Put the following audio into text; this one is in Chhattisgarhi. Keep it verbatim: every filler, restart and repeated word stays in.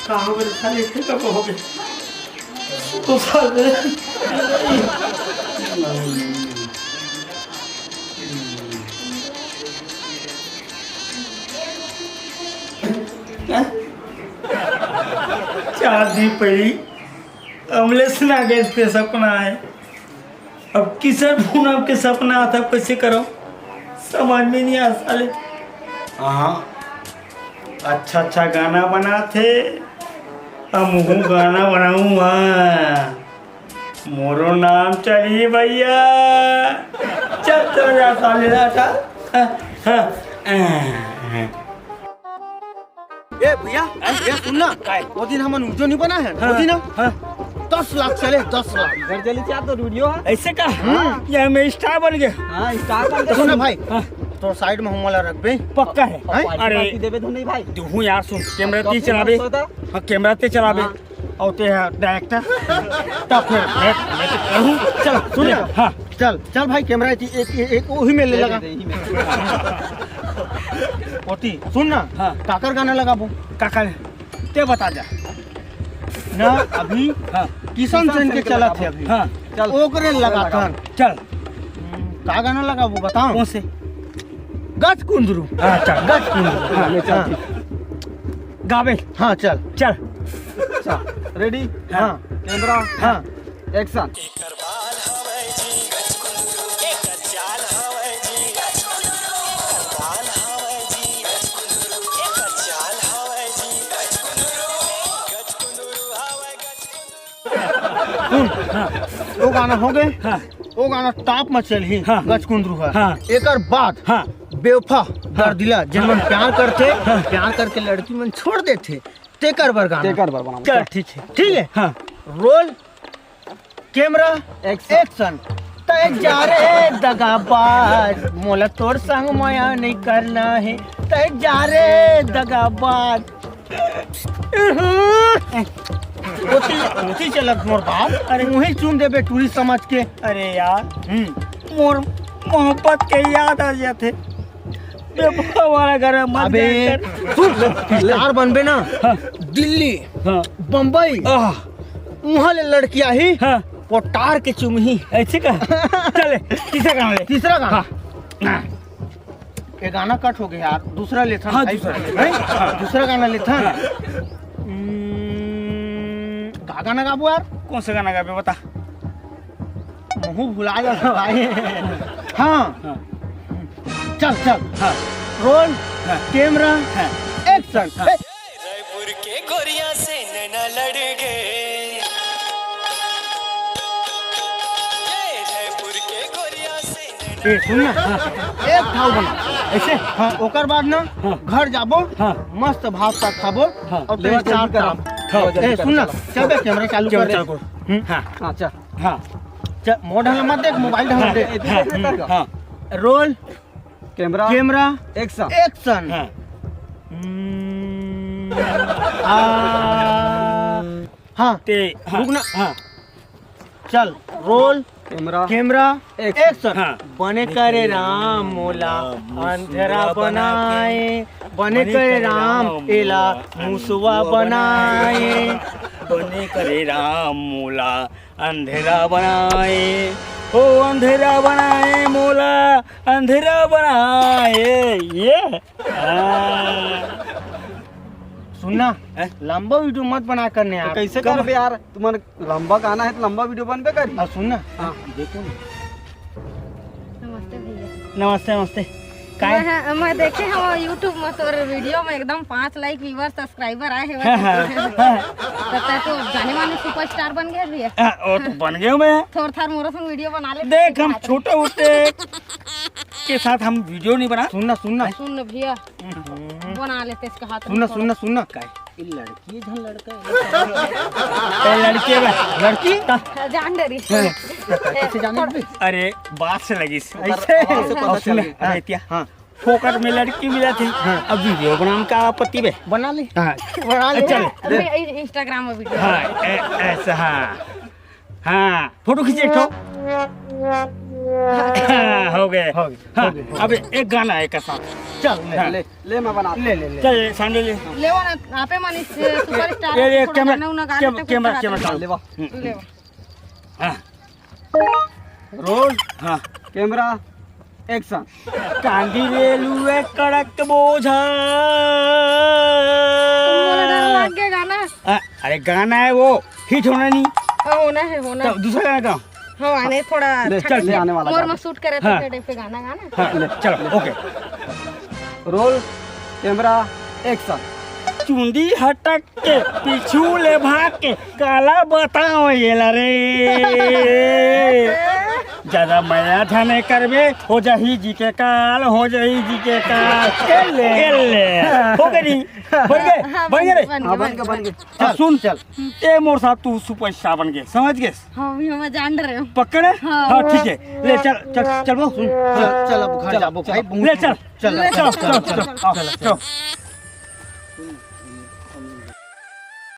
कहाँ बड़े साले थे, कब हो गए? तो साले। चार दिन पहली अमलेश नागेश के सपना है। अब किशन पूनम के सपना आता, कैसे करो, समझ में नहीं आ साले। हाँ, अच्छा अच्छा गाना बनाथे, अब मुहू गाना बनाऊँ। हाँ, मोरो नाम चली भैया। चल चल जा साले, जा, चल। हाँ, हाँ, हाँ। ए भैया, ए सुन ना, काय? वो दिन हमन वीडियो नहीं बनाए हैं, हाँ, वो दिन ना, हाँ। दस लाख चले, दस लाख। घर चली क्या तो वीडियो है? ऐसे का? हम्म। ये मैं स्टार बन गया। हाँ, स्टार बन तो गया। सुन ना भाई, हाँ। तो साइड में हम वाला रखबे। पक्का है। हैं? पार्टी अरे। वार्टी देबे तो नहीं भाई? तू हूँ यार, सुन, कैमरा तो ती फिर चलाबे। मस्त होता। हाँ, कैमरा ते चलाबे। हाँ। और ते है डायरेक्टर। तब फिर मैं, मैं तो करूँ। चलो, सुन ना। हाँ। चल, चल भाई, कैमरा एक, एक, एक, एक वही में ले दे, लगा। दे, दे, यही में। ओती, सुन ना, हाँ। काकर गाना लगाबो? काकर, ते बता जा। ना, अभी हाँ। किशन सेन के चलत है अभी। हाँ। चल। ओकरे लगाथन। चल। हम्म, का गाना लगाबो, बताओ। कौन से? गच कुंदरू। हाँ, चल। गच कुंदरू। हाँ, हाँ, चल, हाँ। ठीक। गाबे। हाँ, चल। चल। चल, रेडी? हाँ। कैमरा? हाँ। एक्शन। सुन, हाँ। वो गाना हो गए, हाँ। वो गाना टॉप में चलही, हाँ। गचकुंदरू है। हाँ। एकर बाद हाँ। बेवफा, हाँ। दर्दिला, जेन मन प्यार करथे, हाँ। प्यार करके लड़की मन छोड़ देथे, तेकर बर गाना। तेकर बर बनाबो। चल, ठीक है। ठीक है? हाँ। Roll, camera, action. एक्शन। तय जा रे दगाबाज, मोला तोर संग मया नहीं करना है। तय जा रे दगाबाज। ओती, ओती चलत मोर बाप। अरे। वही चुन देबे टूरी समझ के। अरे यार, हम्म। मोर मोहब्बत के याद आ जाथे। बेवफा वाला गाना मत अबे, गाया कर। सुन, स्टार बनबे ना, हाँ। दिल्ली, हाँ। बम्बई, आह। उहाँ ले लड़की आही, हाँ। पोटार के चुमही। ऐसे का? चले, तीसरा गाना ले। तीसरा गाना? हाँ। ये गाना कट हो गया यार, दूसरा लेथन। हाँ, भाई, दूसरा। हैं? हाँ। दूसरा गाना लेथन। हाँ। हम्म, का गाना गाबो यार? कौन सा गाना गाबे, बता। मुँह भुला जाता भाई। हाँ। हाँ। चल, चल। हाँ। रोल, हाँ। कैमरा, हाँ। एक्शन। हाँ। ए! रायपुर के गोरिया से नैना लड़ गए। ए, रायपुर के गोरिया से नैना ए, सुन ना। हाँ। एक घाव बना। ऐसे? हाँ, ओकर बाद ना, हाँ। घर जाबो, हाँ। मस्त भात साग खाबो, हाँ। और तेरे लेवा चार जल्दी करा। काम। हाँ। लेवा जल्दी ए, सुन ना, करा। चल बे, कैमरा चालू कर कैमरा रे। चालू कर। हम्म। हाँ। हाँ, चल। हाँ। चल, मोर ढंग मत देख, मोबाइल ढंग हाँ। देख। हाँ। हाँ। Roll, camera, camera, action. Action. हाँ। हम्म, आ, हाँ, ते, हाँ, रुक ना। हाँ। चल, roll, camera, camera, action. Action. हाँ। बने करे राम मोला अंधेरा बनाए, बने करे राम एला मुसवा बनाए। बने करे राम मोला अंधेरा बनाए, ओ अंधेरा बनाए मोला, अंधेरा बनाए, ये। हाँ। सुन ना, हैं? लंबा वीडियो मत बना करने तो यार। कैसे कब? करबे यार? तुम्हारे लंबा गाना है तो लंबा वीडियो बनबे करी। हाँ, सुन ना। हाँ। देखो ना। नमस्ते भैया। नमस्ते, नमस्ते। काय? मैं, मैं देखे हूँ YouTube में, तोर वीडियो में एकदम पाँच लाख व्यूअर, सब्सक्राइबर आए हैं। हाँ, हाँ, हाँ। तो तै तो जाने माने सुपरस्टार बन गया भैया। हाँ, वो तो बन गया मैं। थोड़ा थार मोरो संग वीडियो बना ले। देख, हम छोटे उठे के साथ हम वीडियो नहीं बना। सुन ना, सुन ना। सुन ना भैया, हम्म। बना लेते इसके हाथ में सुन ना, थोड़ा। सुन ना, सुन ना। काय? ये लड़की है, झन लड़का है? ए, लड़की है बे। लड़की? जान डरी। कैसे जाने बे? अरे, बात से लगी। ऐसे? आवाज से पता और सुन, चल गई। अरे, क्या? हाँ। फोकट में लड़की मिला थी। हाँ। अब वीडियो बनाने का आपत्ति बे। बना ले। हाँ। बना ले। चल। अभी इन-, Instagram में वीडियो। हाँ, ए-, ऐसा, हाँ। हाँ, फोटो खींचे एक ठो। हाँ, हो गए। हो गए, हाँ, हो गए, हो अब गए। एक गाना है एक साथ। चल, ले, हाँ। ले, ले, मैं बना ले, ले, ले। चल, सामने ले। ले वो ना, आपे मानी सुपरस्टार ये, ये थोड़ा कैमरा, गाना उना गा कैम-, लेते, कैमरा, कुछ कैमरा, कैमरा। ले, वाह। ले वो। हाँ। रोल। हाँ। Camera, action. कांदी ले लुए कड़क बोझा। तुम बोला डर लग गया गाना। आ, अरे गाना है वो, हिट होना नहीं। हाँ, होना है, होना। तो दूसरा गाना गाओ। हाँ, आने थोड़ा ले, अच्छा चल, करके ले, आने वाला मोर गाना। में शूट करे हाँ। थे टाइप के गाना गाना। हाँ, ले, चलो, ओके। Role, camera, action. चुंदी हटक के पीछू ले भाग के काला बताओ ये ला रे। ज्यादा मया झने करबे, हो जाही जी के काल, हो जाही जी के काल। ए ले। ए ले। हो गई नहीं? बन गए? हाँ, बन गए रे? बन गए, हाँ, बन बन गए, गए। बन गए। अब सुन, चल। ए मोर साथ तू सुपरस्टार बन गए, समझ गए? हाँ, अभी हम जान रहे हो। पक्का ना? हाँ, हाँ, हाँ। ठीक है। ले चल, चल, चल वो। चल, चल, अब घर चल, जाबो, चल। भाई, बहुत ले चल। चल, ले चल, चल, चल, चल, चल, चल, चल, चल। चल।